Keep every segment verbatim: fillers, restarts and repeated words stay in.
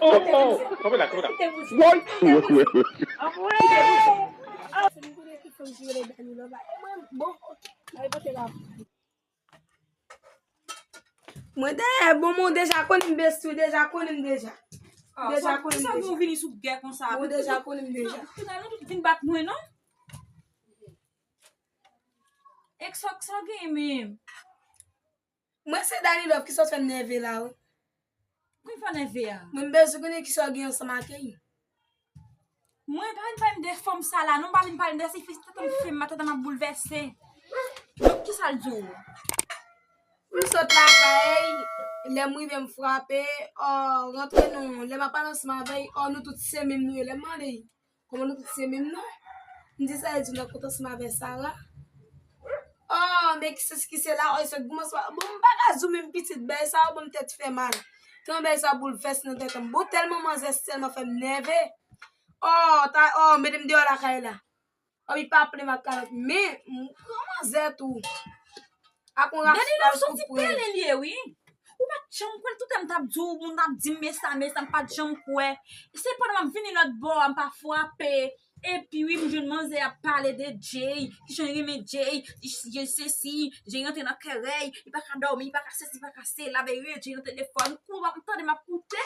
Oh, oh, kanpe la, kanpe la. Mwen dèyè, bon, mwen deja konnen m besti, w deja konnen m deja. Deja konnen m deja. Sa nou vini sou gè konsa? Mwen deja konnen m deja. Tout, tout, tout vin bat mwen, non? E sa, sa w genyen menm? Mwen se Dani Love, kisa w fè m nève la, wi. Kisa w fè nève a? Mwen m bezwen konnen kisa w gen ansanm ak Jay. Mwen pa vin pale m de fanm sa la, non, pa vin pale m de sa, fi, tèt m fè m, tèt m ap boulvèse. Donk, kisa l di w? M sot lakay, lè m rive m frape, ò, rantre non, lè m ap pale ansanm avè l, ò, nou tout se menm nou ye, lè m mande l. Kòman nou tout se menm non? M di sa, li di m nan kont ansanm avè Sara. Oh, men ki sesi ki sela, oh, se gouman sa. Bon, m pa ka di w menm pitit, bagay sa yo ban m tèt fè mal. Tèlman bagay sa boulvèse nan tèt m. Bon, tèlman manzè sèlman fè m nève. Oh, ta, oh, mete m deyò lakay la. Oh, li pa plen m ak kalòt. Men, m pran manzè tou. Ak yon raspal kout pwen. Dani Love se yon ti pèlen li ye, wi. Ou pa t janm kwè l, tout tan m t ap di w, moun ap di m, "Men sa, men sa," m pa t janm kwè. Se pandan m ap vini lòt bò a, m pa frape. Epi wi, m jwenn manzè ap pale de Jay, kijan li renmen Jay, Jay sesi, Jay rantre nan kè Jay, li pa ka dòmi, li pa ka sesi, li pa ka sela, avè Jay nan telefòn, kou m ap tande, m ap koute.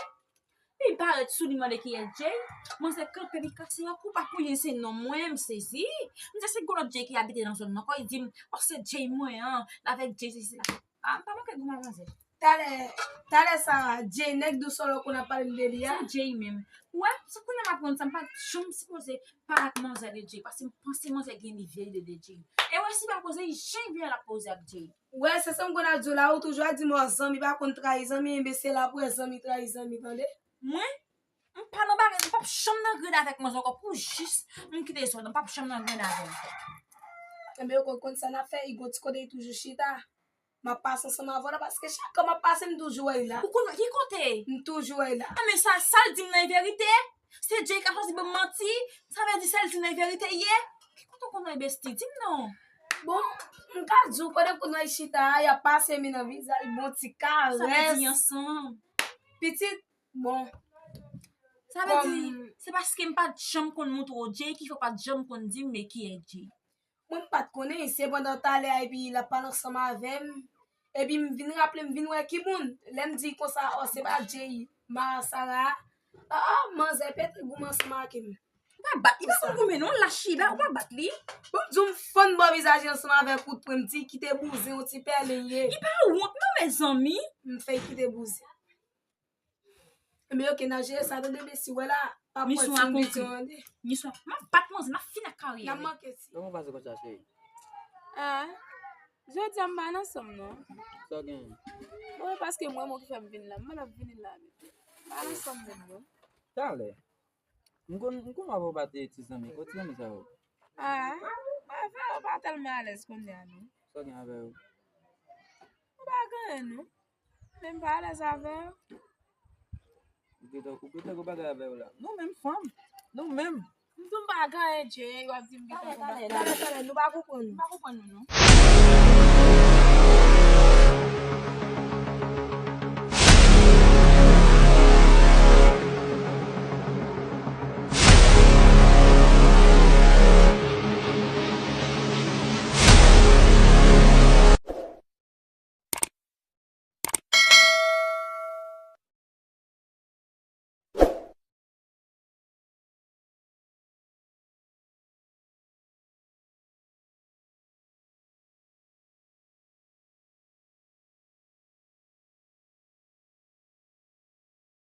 Li parèt sou li, mande kiyès Jay. Manzè kanpe, li kase yon kou, pa konnen se non mwen, m sezi. M di se gon lòt Jay ki abite nan zòn nan, kò li di m, "Oh, se Jay mwen an, l avèk Jay, sesi la." Ah, m pa manke goumen ak manzè. Talè, talè sa, Jay nèg dous sa w konn ap pale m de li a. Se Jay menm. Ou wè, se kounye a m aprann sa, m pa t janm sipoze pale ak manzè de Jay, paske m panse manzè gen ide de Jay. E wè, si pa koze, li jen vin la poze ak Jay. Wè, se sa m konn ap di w la, ou toujou ap di m, ò, zanmi pa konn trayi zanmi, enben se la pou wè zanmi trayi zanmi, tande? Mwen, m pa nan bagay, m p ap janm nan grenn avèk manzè ankò, pou jis m kite zòn nan, m p ap janm nan grenn avè l ankò. Enben, yo konn, konn sa n ap fè, li gon ti kote li toujou chita. M ap pase ansanm avè w la, paske chak kan m ap pase, m toujou wè l la. Ou konn ki kote? M toujou wè l la. Ah, men sa, sa l di m nan e verite? Se Jay k ap chwazi ban m manti? Sa vle di sa l di m nan e verite ye? Ki kote w konn wè besti? Di m non. Bon, m ka di w, pandan kounye a y chita a, y ap pase men nan vizaj, bon ti karès. Sa vle di ansanm. Pitit, bon. Sa vle di, se paske m pa t janm konn montre w Jay ki fè w pa t janm konn di m men kiyès Jay. Mwen, m pa t konnen, se pandan talè a, epi l ap pale ansanm avè m. Epi m vin raple, m vin wè ki moun. Lè m di konsa, ò, se pa Jay, Mara Sara a. Ah, manzè pete goumen ansanm ak m. Ou pa bat li, pa konn goumen non, lach li la, ou pa bat li. Bon, m di w, m fann bò vizaj li ansanm avè kout pwen, m di kite bouzen, yon ti pèlen ye. Li pa wont non, mezanmi. M fè l kite bouzen. Enben, oke, n a jere sa, tande, men si w wè la, pa pran ti bouzen an de. Misyon, m ap bat manzè, m ap fini ak karyè li. N ap manke ti. Kòman w pase konsa, cheri? Ah, jodi a m pa nan sanm non. Sa w genyen? Bon, e paske m renmen w ki fè m vin la, m pa t ap vini la, men m pa nan sanm menm non. Talè. M konn, m konn wè w pa te ti zanmi. Kot ti zanmi sa yo? Ah, mwen avè yo pa tèlman alèz kounye a non. Sa w gen avè yo? Mwen pa gen anyen non. Men m pa alèz avè yo. Ou gentan, ou gentan gon bagay avè yo la. Nou menm fanm, nou menm. M di w m pa gen anyen, Jay, w ap di m gentan gon bagay. Talè, talè, talè, nou pa konprann ou. M pa konprann ou non.